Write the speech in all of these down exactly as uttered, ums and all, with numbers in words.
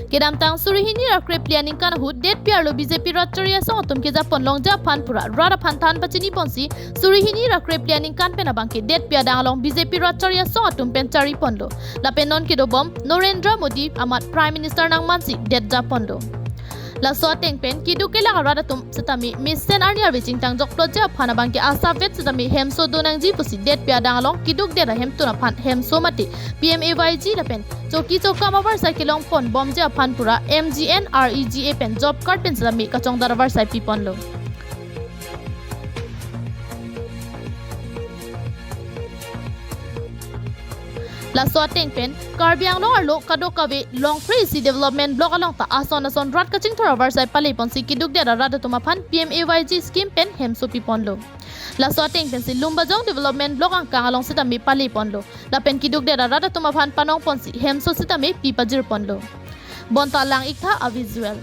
Kedamtang suri hini ra krephli aningkan ahut detpi arlo B J P rat chari asong atum kejapon longji aphan pura rat aphan than pachini ponsi suri hini ra krephli aningkan pen abangke detpi adang along B J P rat chari asong atum pen chari ponlo. Lapen non kedobom Narendra Modi amat Prime Minister nangmansi det japon do. Laso ateng pen keduk kelak arat atum setame mesen arni arve chingtang jokplotji aphan abangke asapvet setame hemso donangji pusi detpi adang along keduk det ahemtun aphan hemso mate P M A Y G lapen choki chokam avarsai kelong ponbomji aphan pura M G N R E G A pen job card pen setame kachongdat avarsai piponlo. Laso ateng pen Karbi Anglong arlo kadokave longkre isi development block along ta ason ason rat kachingthur avarsai pale ponsi keduk det arat atum aphan P M A Y G scheme pen hemso piponlo. Laso ateng pensi Lumbajong Development Block angkang along setame pale ponlo. Lapen keduk det arat atum aphan panong ponsi hemso setame pi pajir ponlo. Bonta lang-iktha a-visual.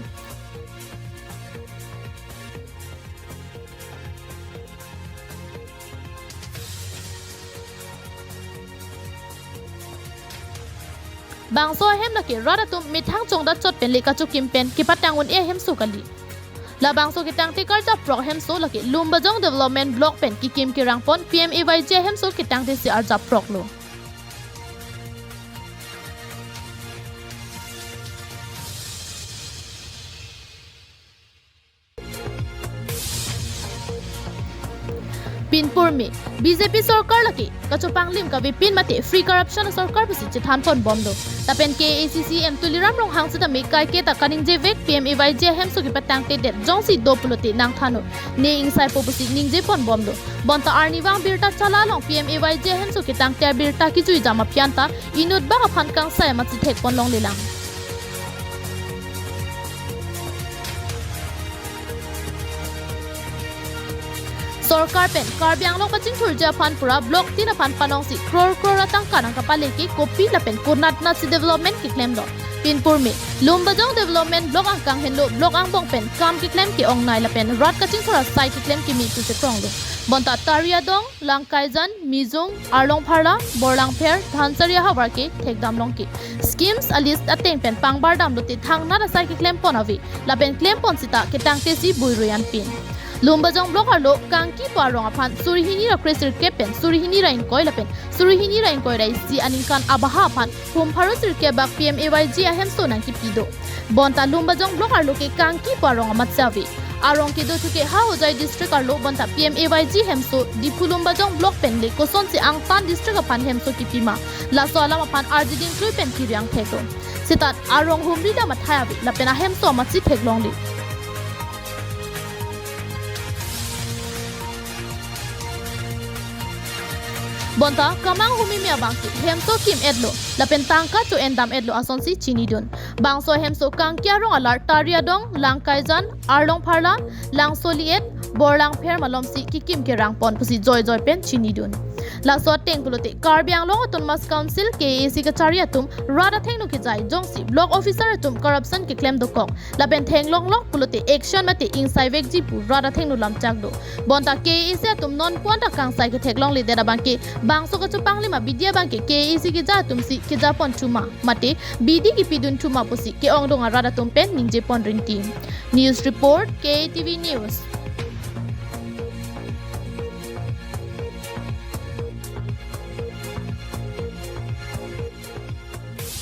Bangso ahem lake rat atum methang chongdat chot pen le kachokim pen kepatang un-e ahemso kali. Labangso ketangte karjapprok ahemso lake Lumbajong Development Block pen kekim kerang pon P M A Y G ahemso ketangtesi arjapproklo. Pinpur me, B J P sorkar lake kachopanglim kavepin mate free corruption sorkar pusi chethan ponbomlo. Lapen K A A C C M Tuliram Ronghang setame kaiketa kaningjevek P M A Y G ahemso kepatangte det jongsi do pulote nangthan un, ne ingsaipo pusi ningje ponbomlo. Bonta arnivang birta chala along P M A Y G ahemso ketangte abirta kejui jam aphian ta inut bang aphan kangsai amatsi thek ponlonglelang. Sorkar pen Karbi Anglong pachingthurji aphan pura block tin aphan panongsi crore crore atangka nangkapale ke kopi lapen konatnatsi development keklemlo. Pinpur me, Lumbajong Development Block angkang henlo block angbong pen kam keklem ke-ongnei lapen rat kachingthur asai keklem keme pusi kronglo. Bonta Tariadong, Langkaijan, Mijung, Arlongpharla, Borlangpher, Dhansiri ahavar ke thekdamlong ke. Schemes a-list ateng pen pangbar damlote thangnat asai keklem pon ave. Lapen klem pon seta ketangtesi buirui anpin. Lumbajong block arlo kangki pu arong aphan suri hini ra kresirkep pen suri hini ra ingkoi lapen suri hini ra ingkoi ra isi aningkan abaha aphan hum pharo sirkep bak P M A Y G ahemso nangkipi do. Bonta Lumbajong block arlo ke kangki pu arong amatsi ave. Arong kedo thuke ha Hojai district arlo bonta P M A Y G hemso Diphu Lumbajong block pen le kosonsi angtan district aphan hemso kipima, laso alam aphan arjiding klui pen kiriang theklo. Seta arong humri dam athai ave lapen ahemso amatsi theklongle. Bonta kamang humimi abangke hemso kim-etlo lapen tangka cho-endam-etlo asonsi chinidun. Bangso hemso kangki arong alar Tariadong, Langkaijan, Arlongpharla, Langsoli-et, Borlangpher malomsi kekim kerang pon pusi joijoi pen chinidun. Laso ateng pulote Karbi Anglong Autonomous Council K A A C kachari atum rat athengno kejai jongsi block officer atum corruption keklem dokok lapen theklonglok pulote action mate ingsaivekji pu rat athengno lamchak do. Bonta K A A C atum nonpu anta kangsai ketheklongledet abangke bangso kachopanglim abidi abangke K A A C keja atumsi keja pon thuma mate bidi kipidun thuma pusi ke-ongdung arat atum pen ningje pon rinti. News report, K A T V News.